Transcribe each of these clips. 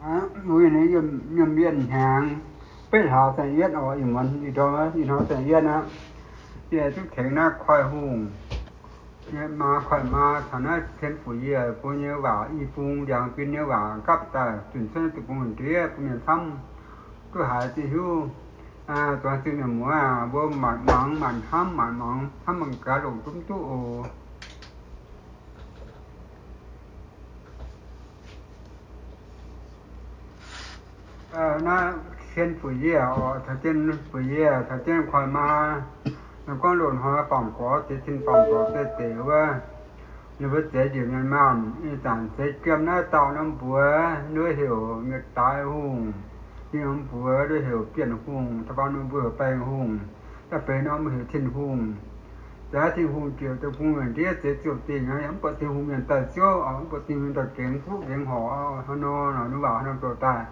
Mbuo nyei yiem, yiem mienh hnyangx betv hlaax ziepc yietv oc, ih muonz ih ndorm ih hnoi ziepc yietv aqv. Yie duqv tengx naaiv koiv-hungh nyei maa, koiv-maa caux naaiv cien fuqv yie mbuo nyei waac, i bung ndiangx bin nyei waac gapv daaih zunc cuotv deic-bung ndiev bun mienh camv duqv haiz duqv hiuv. Zuangx zinh mienh muoz aac, mbuo maanc mangc maanc hnamv, maanc mangc hnamv mangc gaax longc duqv duqv oc. Naaiv cien fuqv yie oc, caux jienv fuqv yie, caux jienv koiv-maa, ninh gorngv loz-hnoi baamh gorx zeix cin, baamh gorx zeix deic wuov, ninh mbuo zeix njiec mienh maanh. Ih zanc zeix jiem naaiv dauh norm mbuox, ninh mbuo heuc Mietc Daaix Hungh. Ninh norm mbuox ninh heuc Bienh Hungh, da'faanh ninh mbuo heuc Baengh Hungh, da'beix norm heuc Tin-Hungh. Zeix Tin-Hungh ziouc deic-bung ndiev zeix ziouc dingc, yaac mv buatc Tin-Hungh mienh daaih ziouv, mv buatc Tin-Hungh daaih gengx fuqv gengx horc. Hnangv nor, ninh waac hnangv nor dorh daaih.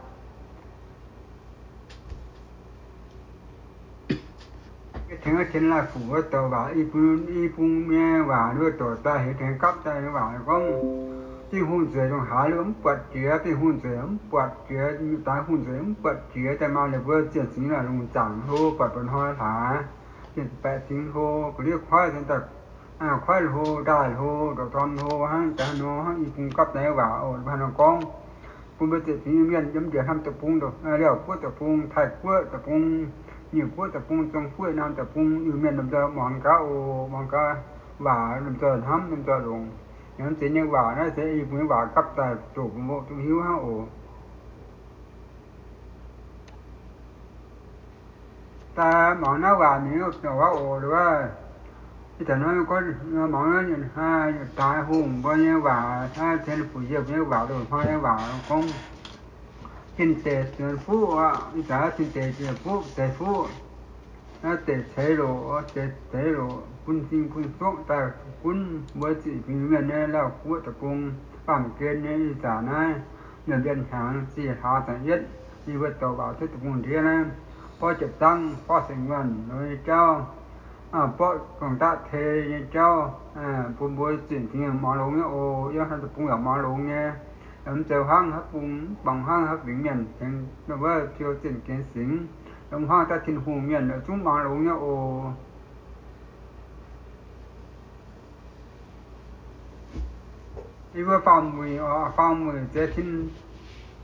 Tengx cien laih fuqv wuov douc waac, i bung, i bung nyei waac ninh mbuo dorh daaih heuc tengx gapv daaih nyei waac gorngv, Tin-Hungh nzueic ndongc haaix ninh mbuo mv buatc jiex, Tin-Hungh nzueic mv buatc jiex, Daaix Hungh nzueic mv buatc jiex, daaih maaih ninh mbuo zienh zingx naaic lungh zaangc hlo, buatc mba'hnoi hlaax, zienh baeqc zingx hlo, ga'ndiev koiv zienh daaih, koiv hlo, ndaaih hlo, ndorqc dorn hlo hnangv. Daaih hnangv nor hnangv i bung gapv daaih nyei waac oc. Hnangv nor gorngv bun mbuo zienh zingx mienh yiem njiec hnamv deic-bung, Liauh Guoqv deic-bung, Taiv Guoqv deic-bung, Nyic Guoqv deic-bung, Zong Guoqv, Norm deic-bung, Iu-Mienh lomh nzoih muangx gaax oc. Muangx gaax waac lomh nzoih hnamv, lomh nzoih longc. Yaac mv zeiz nyei waac naaiv se i bung nyei waac gapv daaih zoqc bun mbuo duqv hiuv hnangv oc. Daaih mangc naaiv waac mingh wuov oc, wuov, ih zanc mangc Daaix Hungh mbuo nyei waac, Tin-Hungh yie mbuo nyei waac, loz-hnoi nyei waac gorngv, cin deic zuonx fuqv, ih zanc cin deic zuonx fuqv, deix fuqv, naaiv deic ceix loc, deix ceix loc bun zingh bun zuqv daaih gunv mbuo zienh fingx mienh nyei Lauh Guoqv deic-bung, baamh gen nyei ih zanc naaiv, mienh mbienv hnyangx ziqc hlaax ziepc yietv, yie mbuo douc waac cuotv deic-bung ndiev naaiv, borqv jiepc zangv, borqv siec nyuonh nyei jauv, borqv gong-daqv tei nyei jauv, bun mbuo zienh fingx muangx longx nyei oc. Yiem haaix deic-bung yaac muangx longx nyei. Mv zeiz huaangv haaix bung, mv baac huaangv haaix fingx mienh tengx wuov piou zienh gengx singx, mv huaangv daaih Tin-Hungh mienh zungv muangx longx nyei oc. Yie mbuo faam-muic oc, faam-muic zeix tin,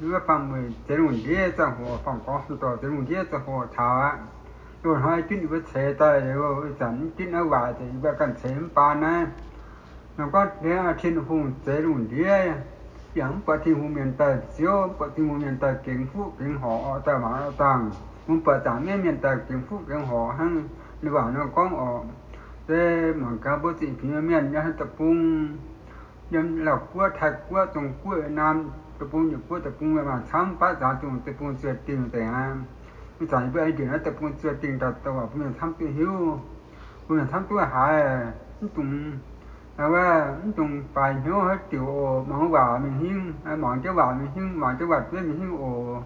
yie mbuo faam-muic zeix lungh ndiev ziangh hoc, faam-gorx faam-dorc zeix lungh ndiev ziangh hoc taux aqv. Loz-hnoi ginv yie mbuo ceix daaih, ih zanc mv ginv naaiv waaic, yie mbuo ganh ceix mv baan naaiv. Nor gorngv Tin-Hungh zeix lungh ndiev, yaac mv buatc Tin-Hungh mienh daaih ziouv, mv buatc Tin-Hungh mienh daaih gengx fuqv gengx horc oc, daaih mangc oc dangh. Mv buatc zaangc miev mienh daaih gengx fuqv gengx horc hnangv. Ninh waac nor gorngv oc. Se mangc gaax mbuo zienh fingx mienh yiem haaix deic-bung, yiem Lauh Guoqv, Taiv Guoqv, Zong Guoqv, Naam deic-bung, Nyic Guoqv deic-bung, maaih camv baav zaangc deic-bung zuoh dingh deix aqv. Ih zanc yie mbuo aengx njiec naaiv deic-bung zuoh dingh daaih douc waac bun mienh camv duqv hiuv, bun mienh camv duqv haiz, mv dungx, wuov, mv dungx baaix hnyouv haaix diuc oc. Mangc waac mingh hingv, mangc jienv waac mingh hingv, mangc jienv waac-zuov mingh hingv oc.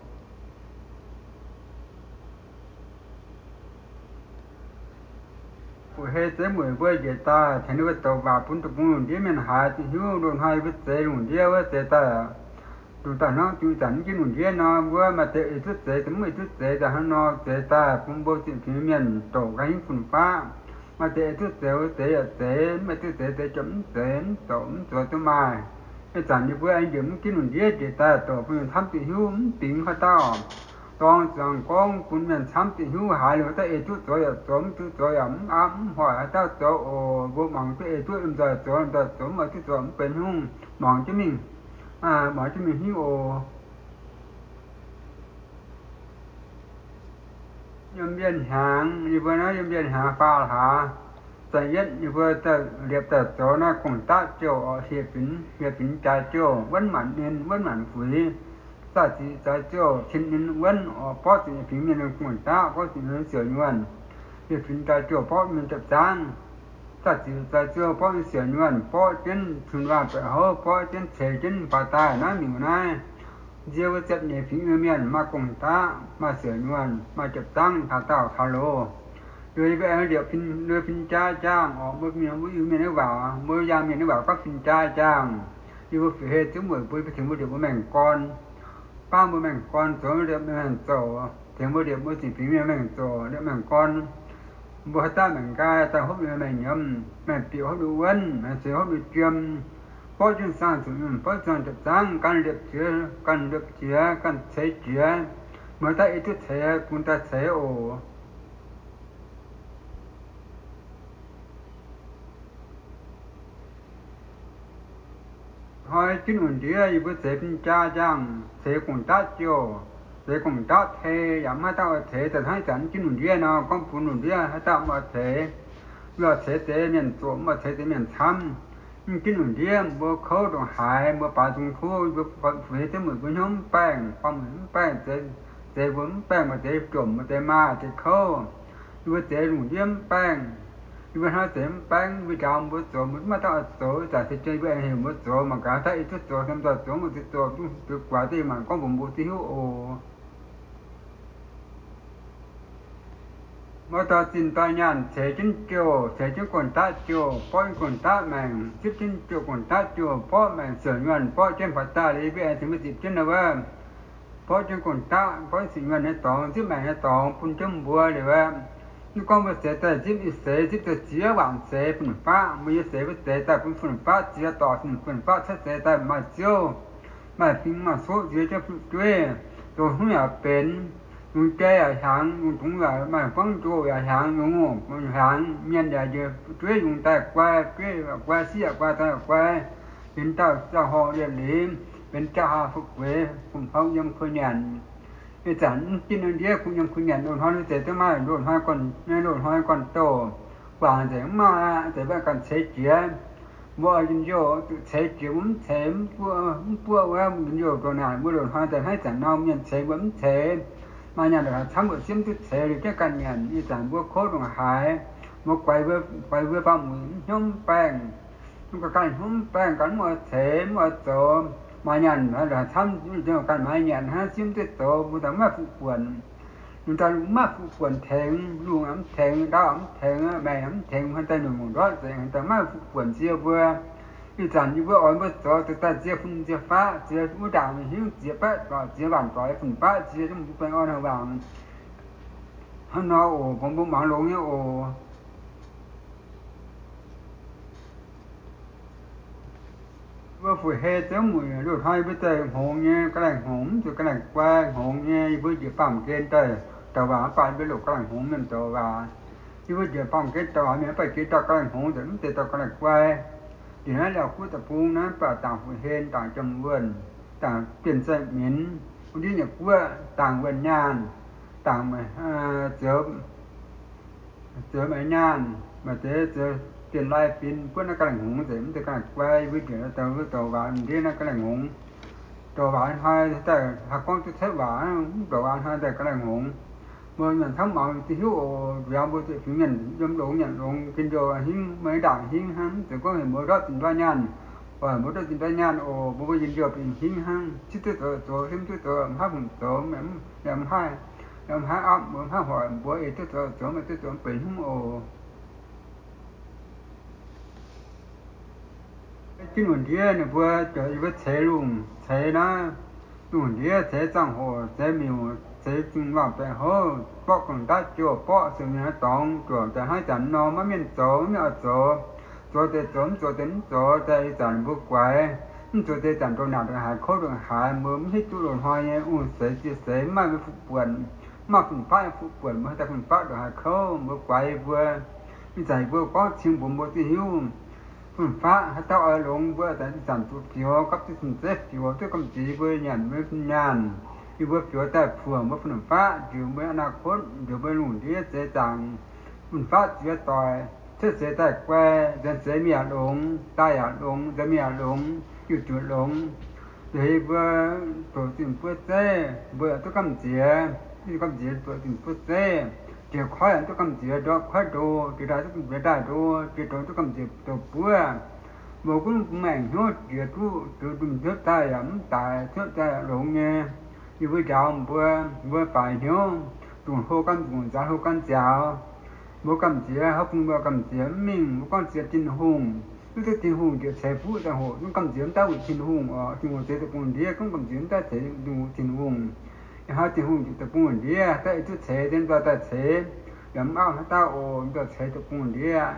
Fuqv-hei zeiv mueic mbuo njiec daaih tengx ninh mbuo douc waac bun deic-bung lungh ndiev mienh haiz duqv hiuv. Loz-hnoi mbuo zeix lungh ndiev wuov zeix daaih, dongh daaih hnangv duqv zanc mv ginv lungh ndiev nor, mbuo maaih deix eix duqv zeix, maaih eix duqv zeix, daaih hnangv nor zeix daaih bun mbuo zienh fingx mienh douc ganh hingv fun-faqv. Maaih deix eix duqv zeix, zeix yaac zeix, mv eix duqv zeix, zeix yaac mv zeix, mv douc mv zueiz duqv maaih. Ih zanc ninh mbuo aengx njiec mv ginv lungh ndiev njiec daaih douc bun mienh camv duqv hiuv mv bingx haaix dauh. Dorng ziangx gorngv bun mienh camv duqv hiuv haiz liuz, daaih eix duqv zoux yaac zoux, mv duqv zoux yaac mv aapv mv hoic haaix dauh zoux oc. Mbuo mangc duqv eix duqv lomh nzoih zoux, lomh nzoih zoux, mv duqv zoux mv benx haaix nyungc, mangc jienv mingh, mangc jienv mingh hiuv oc. Yiem mbienv hnyangx, yie mbuo naaiv yiem mbienv hnyangx faam hlaax, ziepc yietv, yie mbuo liepc daaih zoux naaiv gong-daqv jouh oc, hieh binx, hieh binx jaax jouh, wuonv maanc ninh, wuonv maanc fuix, zaah ziqc zaaix jouh, cin ninh wuonv oc, borqv zuqc fingx mienh gong-daqv, borqv zuqc mienh siouc nyuonh. Hieh binx jaax jouh borqv mienh ziepc zangv, zaah ziqc zaaix jouh borqv mienh siouc nyuonh, borqv jienv cun-waah baeqc houv, borqv jienv ceix jienv faaux daaih naaiv miuc naaiv. Nzie wuov ziepc nyeic fingx mienh maaih gong-daqv, maaih siouc nyuonh, maaih ziepc zangv taux daauh taux loz. Liuz yie mbuo aengx liepc fin, liepc fin-jaav jaangh oc, mbuo mienh, mbuo Iu-Mienh nyei waac, mbuo Yaangh Mienh nyei waac gorngv fin-jaav jaangh. Yie mbuo fuqv-hei ziouv mueic mbuo, yie mbuo tengx mbuo liepc mbuo maengc gorn. Baav mbuo maengc gorn zoux liepc mienh maengc zoux, tengx mbuo liepc mbuo ziqc fingx mienh maengc zoux, liepc maengc gorn. Mbuo haaix dauh maengc nqaai daaih hopv liuz maengc nyiemz, maengc bieqc hopv liuz wuonv, maengc seix hopv liuz jiem, borqv jienv saang zuqc mienh, borqv jienv saang zuqc zaangv, ganh liepc jiex, ganh liepc jiex, ganh ceix jiex. Mbuo haaix dauh ei duqv ceix, bun daaih ceix oc. Hnoi jienv lungh ndiev yie mbuo zeix bun jaa jaangh, ceix gong-daqv jouh, ceix gong-daqv tei, yaac mv maaih dauh oix ceix. Daaih hnangv ih zanc jienv lungh ndiev nor, gorngv bun lungh ndiev haaix dauh mv oix ceix. Mv oix ceix deix mienh zoqc, mv oix ceix deix mienh camv. Mv jienv lungh ndiev mbuo kouv ndongc haaix, mbuo baaix nzung kuv, mbuo fu'jueiv ziouv mueic mbuo hnyouv mv baengh, baamh mueic mv baengh, zeix mbuo mv baengh, maaih deix jomc, maaih deix maa, maaih deix kouv. Yie mbuo zeix lungh ndiev mv baengh. Yie mbuo hnoi zeix mv baengv, yie mbuo njaaux mbuo zoux, mbuo mv maaih dauh oix zoux. Ih zanc se jien yie mbuo aengx heuc mbuo zoux, mangc gaax haaix dauh ei duqv zoux, se mv zoux, mbuo zuqc zoux duqv deix guaax deix, mangc gorngv mbuox mbuo duqv hiuv oc. Mbuo dorh zinh dorh nyaanh ceix jienv jouh, ceix jienv gong-daqv jouh, borqv jienv gong-daqv maengc, zipv jienv jouh gong-daqv jouh, borqv maengc siouc nyuonh, borqv jienv baac daaih liuz, yie mbuo aengx cingx mbuo zipv jienv nor wuov, borqv jienv gong-daqv, borqv siouc nyuonh nyei dorngx, zipv maengc nyei dorngx bun jienv mbuo liuz aqv. Mv gorngv mbuo seix daaih zipv, yie seix zipv daaih ziex waanc seix fun-faqv, mbuo nyei seix mbuo seix daaih bun fun-faqv ziex dorc, fun-faqv cuotv seix daaih maaih ziouv, maaih fing maaih soqv nziex jienv fu'jueiv, zoux hnyouv yaac benx, yungz jai yaac hiaangx, yungz dungz yaac maaih buangv njoh yaac hiaangx, yungz ngongh hiaangx, mienh yaac njiec fu'jueiv yungz daaih guai, fu'jueiv yaac guai, siqv yaac guai, daaih yaac guai, benx dauh ziangh hoc yietc liuz, benx jaa-haa fu'jueiv, fun-faqv yiem kuh nyanc. Ih zanc mv jienv ndiev kuh yiem kuh nyanc, loz-hnoi liuz zeiz duqv maaih, loz-hnoi gorn, loz-hnoi gorn-douh, guangc nzengc mv maaih aqv, zeiz mbuo ganh ceix jiex. Mbuo njien-youh zuqc ceix jiex, mbuo mv ceix, mv buoqv, mv buoqv wuov njien-youh ndongc naaic, mbuo loz-hnoi daaih hnangv ih zanc nor, mienh ceix mbuo mv ceix. Maaih nyaanh la'haiz camv mbuo siemv duqv ceix liuz jienv ganh nyanc. Ih zanc mbuo kouv ndongc haaix, mbuo guaix mbuo, guaix mbuo baamh mueic hnyouv mv baengh, mv ganh hnyouv mv baengh, ganh mv oix ceix, mv oix zoux. Maaih nyaanh la'haiz camv, ganh maaiz nyanc hnangv, siemv duqv zoux, mbuo daaih mv maaih fuqv buonc. Ninh daaih mv maaih fuqv buonc tengx, lungh mv tengx, ndau mv tengx, maengc mv tengx, hnangv daaih nyungc-nyungc ndortv nzengc, daaih mv maaih fuqv buonc nzie mbuo. Ih zanc yie mbuo oix mbuo zoux, zoux daaih nzie fun nzie faqv, ziex wuov ndaangc hnyouv, ziex baeqv doic, ziex waanc doic, fun-faqv ziex, mbuo baengh orn haaix waanc. Hnangv nor oc, mbuo mbuo muangx longx nyei oc. Mbuo fu'jueiv hei ziouv mueic, loz-hnoi mbuo daaih hngongx nyei, ga'naaiv hngongx, mv zuqc ga'naaiv guai, hngongx nyei. Yie mbuo njiec baamh gen daaih douc waac mv baac yie mbuo loc ga'naaiv hngongx mienh douc waac. Yie mbuo njiec baamh gen douc waac mienh mv baac jiex dauh ga'naaiv hngongx nzengc, mv zeiz dauh ga'naaiv guai. Njiec naaiv Liaauc Guoqv deic-bung naaiv, mv baac Dangc Fuqv Hlen, Dangc Jiem Wuonh, Dangc Bienh Zaih Minx, wuov ndiev Nyiec Guoqv, Dangc Wuonh Nyaanh, Dangc Zoux Meix Nyaanh, maaih deix zoux Bienh Lai Fin, buov naaiv ga'naaiv hngongx nzengc, mv zeiz ga'naaiv guai. Yie mbuo njiec douc waac ndiev naaiv ga'naaiv hngongx. Douc waac hnoi daaih haih gorngv duqv cuotv waac, mv douc waac hnoi daaih ga'naaiv hngongx. Mbuo mienh camv mangc duqv hiuv oc. Nziaaux mbuo zuqc fingx mienh yiem longx nyanc longx, njien-youh hingv, maaih ndaangc hingv hnangv. Mv zeiz gorngv heuc mbuo ndortv zinh ndortv nyaanh, oix mbuo ndortv zinh ndortv nyaanh oc. Mbuo mbuo njien-youh bingx hingv hnangv, siemv duqv zoux zoux, siemv duqv zoux, mv haih fungc zoux, mv haih, mv haih apv, mv haih hoic mbuo, ei duqv zoux zoux, mv duqv zoux benx hnyouv oc. Jienv lungh ndiev ninh mbuo, yie mbuo ceix lungh ceix naaiv, lungh ndiev ceix ziangh hoc, ceix miuc, ceix zinh waac baeqc houv, borqv gong-daqv jouh, borqv siouc mienh nyei dorngx, juoc daaih hnangv ih zanc nor, maiv mienh zoux, maiv mienh oix zoux. Zoux deix zoux, mv zoux deix mv zoux, daaih ih zanc ninh mbuo guaix. Mv zoux deix zanc ndongc naaic ndongc haaix, kouv ndongc haaix, mbuo mv hiuv duqv loz-hnoi nyei ong-seix jiex seix, mv maaih mbuo fuqv buonc, mv maaih fun-faqv nyei fuqv buonc, mbuo haaix dauh fun-faqv ndongc haaix kouv, mbuo guaix yie mbuo. Ih zanc yie mbuo gorngv cing mbuox mbuo duqv hiuv. Fun-faqv haaix dauh oix longx, mbuo ih zanc zuqc fioux, gapv duqv cing zeiv fioux, duqv gamh nziex yie mbuo nyanc mbuo nyaanh. Yie mbuo fioux daaih puoqc mbuo fun-faqv, njoux mbuo อนาคต, njoux mbuo lungh ndiev zeix zaangc. Fun-faqv ziex doic, cuotv seix daaih guai, nzuonx seix mingh yaac longx, daaih yaac longx, nzuonx mingh yaac longx, yiuh zuqc longx. Nduov yie mbuo doqc zinh buov zeiv, mbuo yaac duqv gamh nziex, duqv gamh nziex doqc zinh buov zeiv. Jiex koiv yaac duqv gamh nziex ndortv koiv ndo, jiex ndaaih duqv gamh nziex ndaaih ndo, jiex douz duqv gamh nziex douz buov. Mbuo gunv maengc hnyouv jiex duqv, jiex nzunc hnyouv daaih yaac mv daic, hnyouv daaih yaac longx nyei. Yie mbuo njaaux mbuo, mbuo faix hnyouv, dungc hlo gan dungc, nzaaux hlo gan nziaaux. Mbuo gamh nziex, haaix bung mbuo gamh nziex mv mingh, mbuo gorngv ziex Tin-Hungh, Duqv duqv Tin-Hungh njiec ceix fuqv ziangh hoc, zungv gamh nziex mv daaih wuic Tin-Hungh oc. Tin-Hungh ceix deic-bung ndiev, zungv gamh nziex mv daaih ceix deic-bung, Tin-Hungh. Ih hnoi Tin-Hungh njiec deic-bung ndiev, daaih ei duqv ceix, dien nzoih daaih ceix, yaac mv auv haaix dauh oc, nzoih ceix deic-bung ndiev.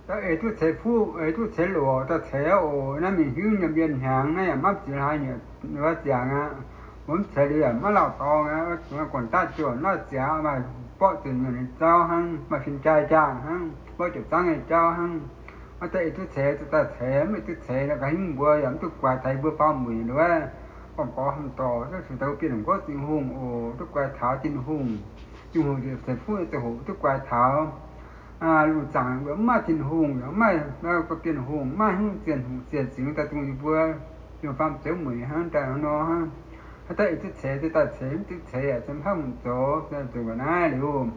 Daaih ei duqv ceix fuqv, ei duqv ceix loc, daaih ceix oc. Naaiv mingh hiuv nyiemc yienh hnyangx, naaiv yaac maiv ziex hlaax nyieqc ziangx aqv. Mbuo mv ceix liuz yaac maiv lauh dorngx aqv. Guangc daav ziouc lauh ziangx, maaih borqv zuqc nyuonh nyei jauv hnangv, maaih fin-jaa jaangh hnangv, borqv jiepc zaangv nyei jauv hnangv. Aav deix ei duqv ceix, daaih ceix, mv ei duqv ceix, ga'hingv mbuo yaac mv duqv guaix taux yie mbuo faam-mueic nduov. Gorngv gorx hmz dorc, zuqc daaih bienh hungh gorngv Tin-Hungh oc, duqv guaix taux Tin-Hungh. Tin-Hungh ceix fuqv ziangh hoc duqv guaix taux. Lungh zaangc mv maaih Tin-Hungh, mv maaih Bienh Hungh, mv maaih haaix nyungc zienh hungh zienh zingx daaih dungx yie mbuo, yiem faam-zoux mueic hnangv daaih hnangv nor hnangv. Haaix dauh ei duqv ceix, daaih ceix, mv duqv ceix aqv, ceix mv haih hungh zoux, zoux ga'naaiv liuz,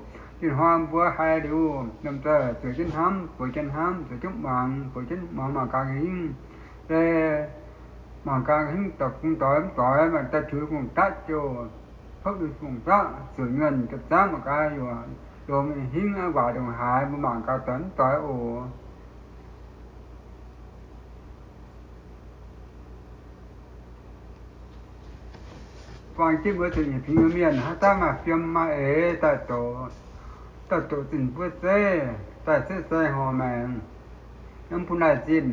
ih hnoi mbuo haiz liuz, lomh nzoih zueiz jienv hnamv, bueix jienv hnamv, zueiz jienv muangx, bueix jienv muangx mangc gaax hingv. Mangc gaax hingv doix bung doix mv doix, maaih daaih tuix guangc daqv jouh, hopv liuz guangc daqv zuqc nyuonh jiepc zaangv mangc gaax yaac longx hingv, waac ndongc haaix mbuo mangc gaax doix mv doix oc. Buangh jienv mbuo zuqc nyiec pingx mienh, haaix dauh maaih fiem maaih eix daaih doqc, daaih doqc zinh buov zeiv, daaih setv sai horc maengc, yaac mv bun laih zinh,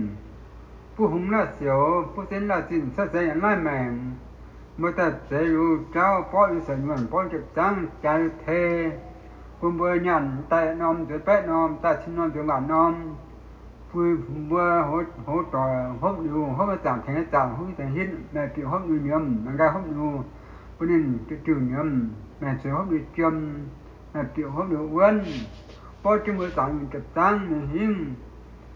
buov hungh laih sioux, buov zeiv laih zinh, setv sai yaac laih maengc. Mbuo daaih zeix liuz jauv, borqv liuz suonc nyuonh, borqv jiepc zaangv, jaax liuz tei, bun mbuo nyaanh daaih norm nzuonx baeqv norm, daaih cin norm nzuonx waac norm. Bun mbuo hoz doic hopv liuz, hopv nyei zaangc tengx nyei zaangc, hopv nyei zaangc hitv, maaih bieqc hopv liuz nyiemz, maaih nqaai hopv liuz, bun ninh diuh diuh nyiemz, maaih zueiz hopv liuz jiem, maaih bieqc hopv liuz wuonv, borqv jienv mbuo zaangc nyuonh jiepc zaangv nyei hingv.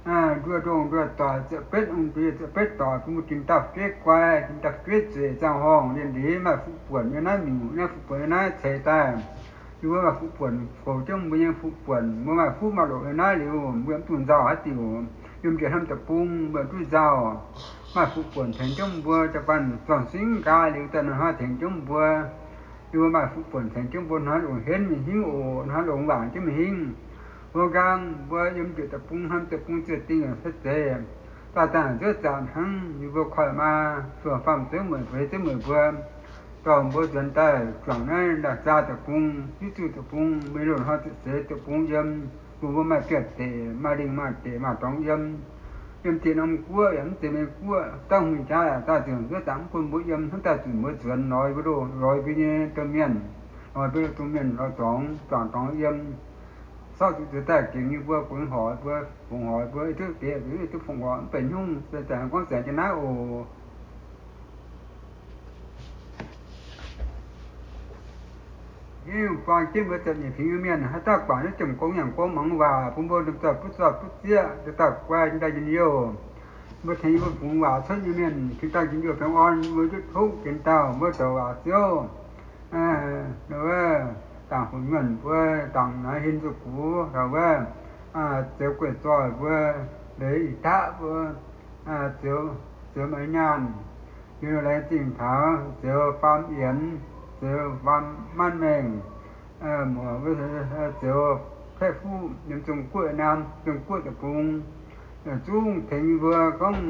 Nduov ndongh nduov doic ziepc betv ong, nduov ziepc betv doic, bun mbuo dinx dauh fu'jueiv guai, dinx dauh fu'jueiv zueiz, ziangh horngh lienh liz maaih fuqv buonc yiem naaiv miuc, naaiv fuqv buonc yiem naaiv ceix daaih. Yie mbuo maaih fuqv buonc goux jienv mbuo nyei fuqv buonc, mbuo maaih fuqv maaih loc yiem naaiv liuz, mbuo yaac mv dungx nzauh haaix diuc. Yiem njiec hnamv deic-bung mbuo yaac duqv nzauh. Maaih fuqv buonc tengx jienv mbuo, jaa-baanh zorng-singv nqaai liuz, daaih hnoi-hnoi tengx jienv mbuo. Yie mbuo maaih fuqv buonc tengx jienv mbuo, hnoi longc henv mingh hingv oc, hnoi longc waac jienv mingh hingv. Mbuo nqaang mbuo yiem njiec deic-bung, hnamv deic-bung ziec dingh yaac se zeiz, daaih dangh nzuov zanc hnangv. Yie mbuo koiv maa, suoh faam-zoux mueic, bueix ziouv mueic mbuo, dorh mbuo nzuonx daaih juangc naaiv Laauh Zaa Deic-Bung, Hiuv Zuqc Deic-Bung, Meiv Loh Hnoi Zuqc Seix Deic-Bung yiem, bun mbuo maaih biauv-deic, maaih lingh maaih deic, maaih dorngx yiem. Yiem ziex norm guoqv yaac mv zeiz Meiv Guoqv, dangh hungh jaax yaac daaih ziouc nzuov zanc mv bun mbuo yiem, hnamv daaih zunc mbuo nzuonx lorz mbuo loh, lorz mbuo nyei domh mienh, lorz mbuo domh mienh lorz dorngx, juangc dorngx yiem. Sortv zuqc zueiz daaih gengx yie mbuo, fungx horc mbuo, fungx horc mbuo, duqv deix duqv fungx horc mv benx nyungc, se daaih gorngv zanc jienv naaiv oc. Yie buangh jienv mbuo ziepc nyeic fingx nyei mienh, haaix dauh guangc duqv jomc gong nyaangc gong muangx waac, bun mbuo lomh nzoih butv zorqv butv zieqv, daaih guai jiex daaih njien-youh. Mbuo tengx yie mbuo fungx waac cuotv nyei mienh, jiex daaih njien-youh baengh orn, mbuo duqv tov jiex daaih, mbuo zoux waac ziouv. Wuov, dangc fu'nyuonh mbuo, dangc naaiv hin zuqc gux, wuov, ziouc gueic zoih mbuo, leiz ih daqv mbuo, ziouc, ziouc maaih nyaanh, yie laengz zingh taux ziouc faam yienx, ziouc faam maanv mengh, ziouc kaeqv fuqv yiem Zong-Guoqv naaiv, Zong-Guoqv deic-bung, zungv tengx mbuo gorngv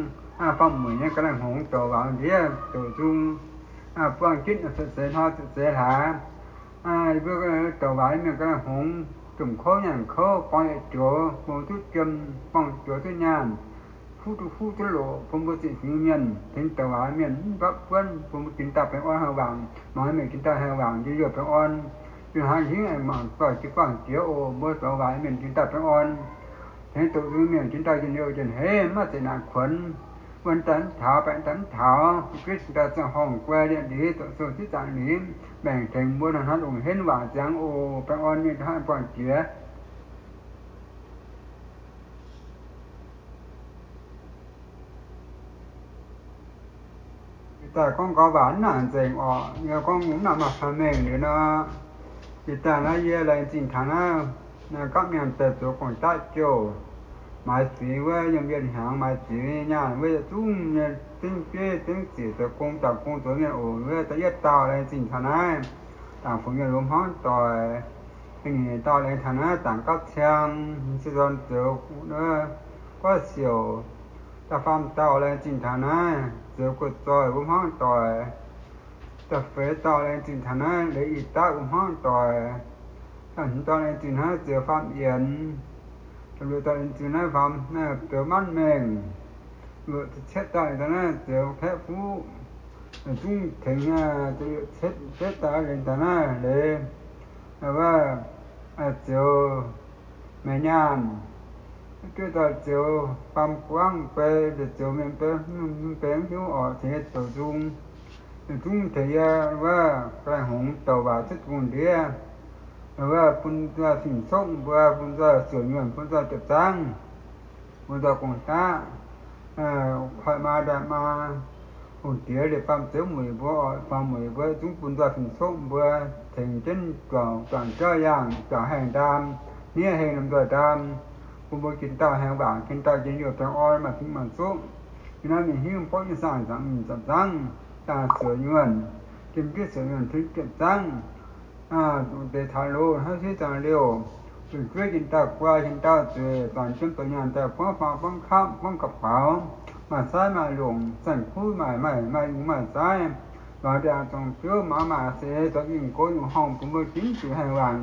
faam-mueic nyei ga'naaiv hngongx douc waac ndiev douc nzung, buangh jienv cuotv seix hnoi cuotv seix hlaax. Mbuo douc waac mienh ga'naaiv hngongx, domh kouv nyaanh kouv, buangh yietc joux bun duqv jiem, buangh joux duqv nyaanh, fuqv duqv fuqv duqv loqc, bun mbuo ziepc fingx mienh tengx douc waac mienh mv mbapv buonv, bun mbuo jiex daaih baengh orn hnangv waangc, mangc mienh jiex daaih hnangv waangc njien-youh baengh orn. Yie hnangv hingv aengx mangc doic jiex guangc jiex oc, mbuo douc waac mienh jiex daaih baengh orn. Tengx douc nzung mienh jiex daaih njien-youh njien-heiv, maiv zeiz naaic kuonx. Wuonh daaih mv taux, baengh daaih mv taux, Yesu Giduc daaih ziangh horngh guai lienh liz, doqc sou zipv zaangc liz, maengc tengx mbuo hnangv haaix longc henv waac ziangx oc. Baengh orn nyei hnangv buangh jiex. Ih daaih gorngv nqoi waac mv nangc nzengc orqc, yie gorngv mv nangc maaih caux mengh liuz nor, ih daaih naaiv yie laengz zingh taux naaiv, gapv mienh daaih zoux gorngv-daqv jouh, maaiz ziex wuov yiem wienh hnyangx maaiz ziex nyaanh wuov yietc zungv nyei zengv bieiv zengv ziec zoux gong, daux gong zoux mienh oc. Wuov da'yietv dauh laengz zingh taux naaiv, dangc fu'nyuonh lomh hmuangv doic, Ninh dauh laengz taux naaiv zaangc gapv ciang, se zorn zoux guoqv siouc, da'faam dauh laengz zingh taux naaiv zoux guoqv zoih mbuo hmuangv doic. Da'feix dauh laengz zingh taux naaiv leiz i daqv mbuo hmuangv doic. Da'hmz dauh laengz zingh naaiv zoux faam yienx. Da'luoqc dauh laengz zingh naaiv faam zoux manv mengh. Luoqc cietv dauh laengz taux naaiv zoux kaeqv fuqv. Zungv tengx, cietv dauh laengz taux naaiv leiz wuov, zoux meih nyaanh. Juov dauh zoux faam guangv bei, zoux mienh bei, mv hiuv orqc, tengx zoux nzung. Zungv tengx yie wuov gaengh hngongx douc waac cuotv bung ndiev, wuov bun nzoih fing-cokv mbuo, bun nzoih suonc nyuonh, bun nzoih jiepc zaangv, bun nzoih gong-daqv, koiv maa ndaih maa, hungh diex liepc baamh zouv mueic mbuo, oix faam mueic mbuo, zungv bun nzoih fing-cokv mbuo, tengx jienv juangc jauv yaangh, juangc haengh ndaam, hniev heng lomh nzoih ndaam, bun mbuo jien dauh haengh waac, jien dauh njien-youh baengh orn, maaih fingx maaih zuqv. Yie naaiv mingh hiuv borqv nyei saangh zaangc mingh zaangc zaangv, daaih suonc nyuonh, jiem jienv suonc nyuonh, tengx jiepc zaangv, deix taux loz hnangv siv zaangc liouh, zuqc juov jien dauh guai, jien dauh zueiz, zanc jiem douc nyaanh daaih buangv faang buangv kapv buangv gapv-baaux, maaih saaiv maaih longc, zanc kuv maaih maaih maaih yungz maaih saaiv, lorz ndiangx zongc biouv, maaz maaih seix, zorqv yungh gox yungh horngh bun mbuo ginv zuqc haengh waanc.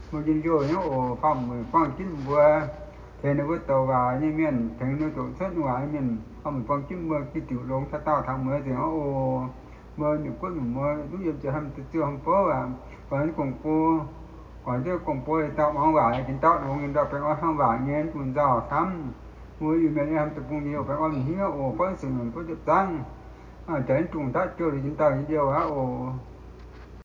Mbuo njien-youh nyei oc, faam mueic buangv ginv mbuo, tengx ninh mbuo douc waac nyei mienh, tengx ninh mbuo doqc cuotv waac nyei mienh, faam mueic buangv ginv mbuo, giv diuc longx taux daauh taux mueiz nzengc oc. Mbuo nyungc guoqv nyungc muoz duqv yiem ziouc hnamv duqv ziouh hnamv bouv aqv. Guangc jienv gong-bou, guangc jienv gong-bou dauh muangx waac, jien dauh longx, jien dauh baengh orn hnamv waac nyei, bun nzauh camv. Mbuo Iu-Mienh nyei hnamv deic-bung nyei youh baengh orn hniev oc, buangv suonc nyuonh, buangv jiepc zaangv, jaaix jienv dungz daqv jouh liuz jien dauh njien-youh aqv oc.